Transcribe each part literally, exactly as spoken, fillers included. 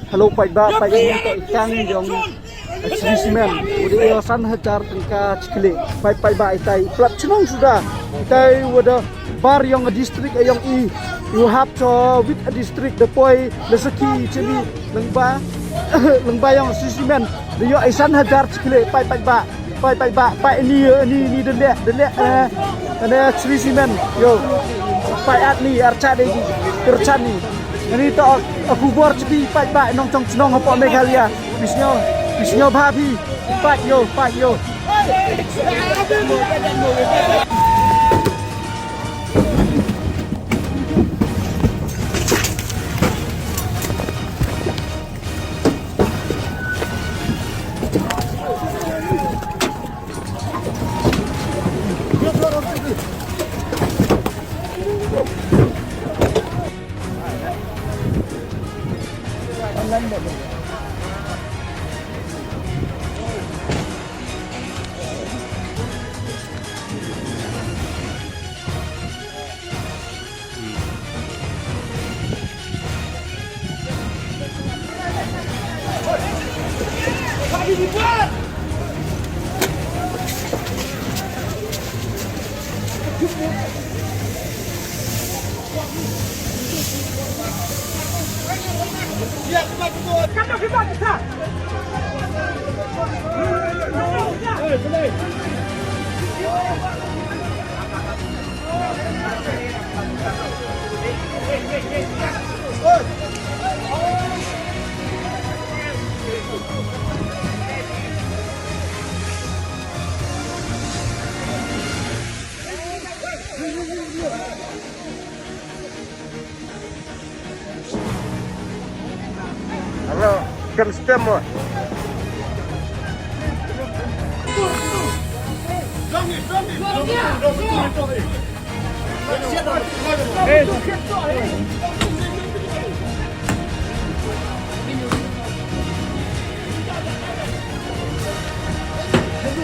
Hello paidbah, paidbah, to i kang jong Shree Cement. Uda ïoh san hajar tyngka shi kile. Paid, paidbah, itai plap chnong suda. Itai uda bar yong a district yong i. U hap to with a district da poi la saki chini lengba lengba yong Shree Cement. Da ïoh i san hajar shi kile, paid, paidbah. Paid, paidbah, paid ni, ni, ni da leh, da leh, eh, eh, Shree Cement, yo. Paid at ni, archa de ki, kercha ni. Ni to, aku bor ciki, paidbah, nongchong chnong hapoh Meghalaya. Bisnyo, bisnyo bhabi, paid yo, paid yo. Alo, kan stem mo.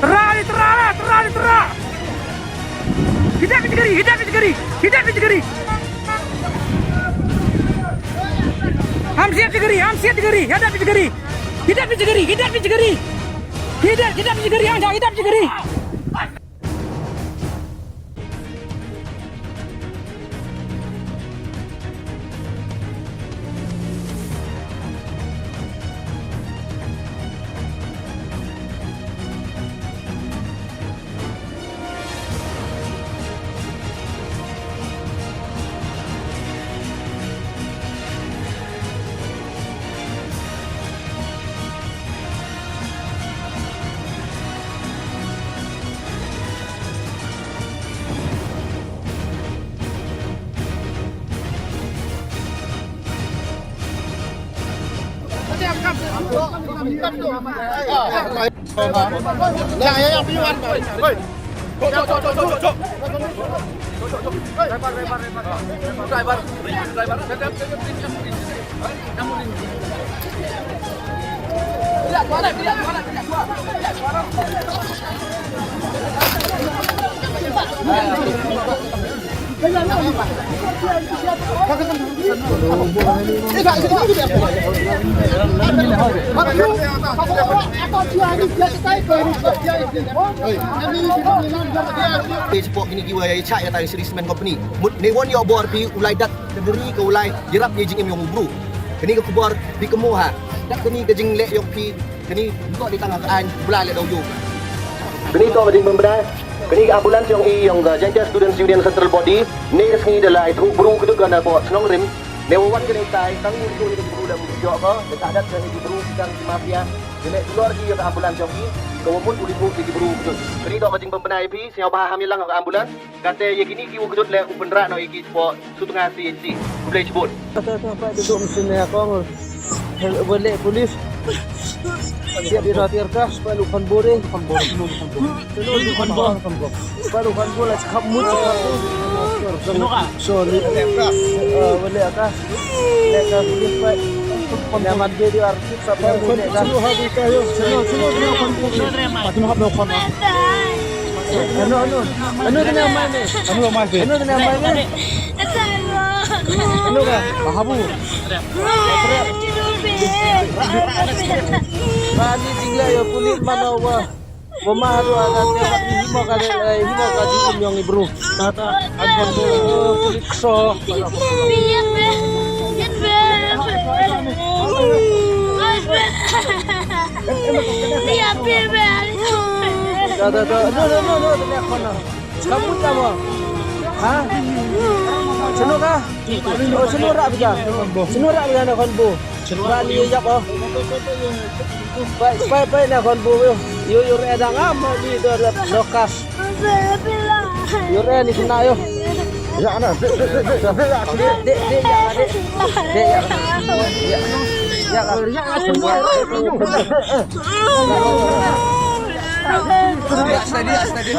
Tara ni, tara lah, tara ni, tara. Hidap ïa jingari, hidap ïa jingari, hidap ïa jingari. Ham siat jingari, ham siat jingari, hidap ïa jingari. Hidap ïa jingari, hidap ïa jingari. Hidap, hidap ïa jingari, hidap ïa jingari. Te shapoh kine kiwa ïa shah ïa ka Shree Cement Company. Mut ne won ïoh bor phi u lai dat ka deri ka u lai ïarap ïa jingim yong u bru. Kane ka khubor phi kynmaw ha. Dat kane ka jingleh yong phi. Kane to ni tang ka aiñ u Blai leh da u ïoh. Kane to ka jingbym bnai. Kane ka ambulance yong i yong ka Jaiñtia Students Union Central Body. Ne ka sngi da lai thuh bru ka duk ka na poh Snong Rim. Ne wa wan kane u tai tang u ïoh ïa ka bru da u ïoh ko. Da ka dat ka ni bru ki tang ki mafia. Kane tulor ki ïa ka ambulance yong i. Ka wa mut u li thuh ki bru ka duk. Kane to ka jingbym bnai phi. Sngewbha ham ïalang ka ambulance. Kata ïa kine ki u kjut leh u pynrah noh ïa ki shapoh Sutnga C H C. Khublei shibun. Kata ka bai duduk mesin ïa kong. Ba leh pulis. Siap ïa tiar ka, ba lu kan bore, kan bore, kan bore. Kan bore, kan bore. Ba lu kan bore, kham mut, kham mut. Sino ka? Sorry. Eh, ba leh ka. Leh ka pulis ba. Nyaman dia di artist apa ni leh ka. Sino ha di ka yo. Sino, sino, sino kan bore. Patino hap no kan. Ano, ano? Ano din ang mali? Ano ang mali? Ano din ang mali? Ano ka? Mahabu. Ba ni jingleh ïa u pulit mano wa. Wa ma haduh ata te wa ni himo ka de, eh, himo ka jingim yong i bru. Tata, an kon bo, eh, pulit kso. Da, da, da. No, no, no, no, no, no, no. Ka mut ka mo. Ha? Shano ka? Oh, shano rah bida? Shano rah bida na khon bo? Ba ni ïap oh. Pai, pai, pai na khon bo yo. Yo, yo re dang am ni do do kas. Yo re ni kena yo. Ya na, de de de de de ya. De de de ya de. De ya. Ya. Ya. Ya, steady, ya, steady.